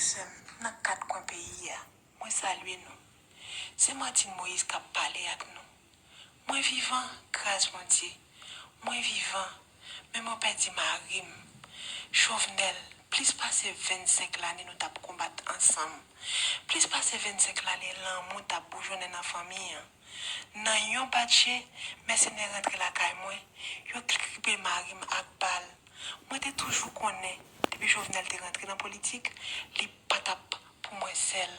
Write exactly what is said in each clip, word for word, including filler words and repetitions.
Sè m nan kat kwen peyi a, mwen salye nou. Se Martine Moïse k ap pale ak nou. Mwen vivan, gras Bondye. Mwen vivan, men mwen pèdi mari m. Jovenel, plis pase vennsenk lane nou t ap konbat ansanm. Plis pase vennsenk lane lanmou t ap boujonnen nan fanmi an. Nan yon bat je, mèsenè rantre lakay mwen, yo kripe mari m ak bal. Mwen te toujou konnen, depi Jovenel te rantre nan politik, li pa t ap pou mwen sèl.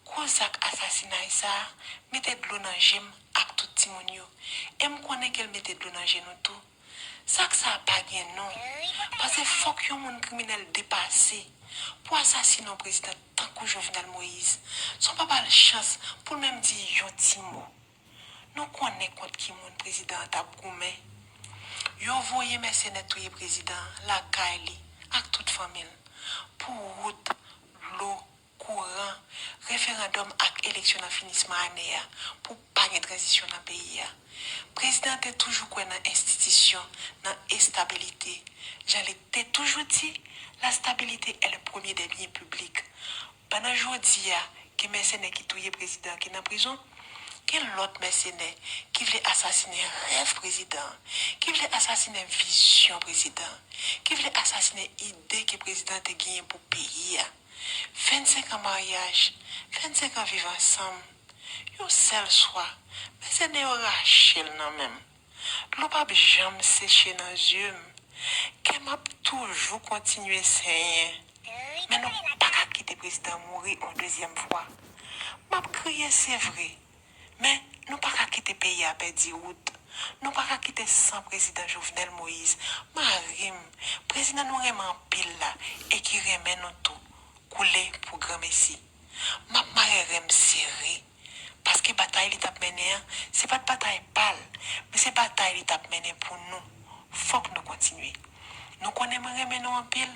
Gwo zak asasinay sa a mete dlo nan je m ak tout timoun yo, e m konnen ke l mete dlo nan je nou tou. Zak sa a pa gen non, paske fòk yon moun kriminèl depase pou asasine yon prezidan tankou Jovenel Moïse, san w pa ba l chans pou l menm di yon ti mo. Nou konnen kont ki moun prezidan an t ap goumen. Yo voye mèsenè touye prezidan an lakay li ak tout fanmi l pou wout, dlo, kouran, referandòm ak eleksyon nan finisman ane a pou pa gen tranzisyon nan peyi a. Prezidan an te toujou kwè nan enstitisyon, nan estabilite. Jan li te toujou di, la stabilité est le premier des biens publics. Pandan jodi a, gen mèsenè ki touye prezidan an ki nan prizon, gen lòt mèsenè ki vle asasinen rèv prezidan an, ki vle asasinen vizyon prezidan an, ki vle asasinen ide ke prezidan an te genyen pou peyi a. Vennsenk an maryaj, vennsenk an viv ansanm. Yon sèl swa, mèsenè yo rache l nan men m. Dlo p ap janm seche nan zye m. Kè m ap toujou kontinye senyen. Men nou pa ka kite prezidan mouri yon dezyèm fwa. M ap kriye, se vre. Men nou pa ka kite peyi a pèdi wout. Nou pa ka kite san prezidan Jovenel Moïse, mari m, prezidan nou renmen anpil la e ki renmen nou tou, koule pou granmesi. M ap mare ren m sere, paske batay li t ap mennen an, se pa t batay pa l, men se batay li t ap mennen pou nou. Fòk nou kontinye. Nou konnen mwen renmen nou anpil,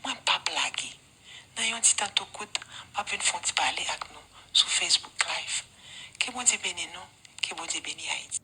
mwen p ap lage. Nan yon ti tan tou kout, m ap vin fè yon ti pale ak nou sou Facebook Live. Ke Bondye beni nou, ke Bondye beni Ayiti.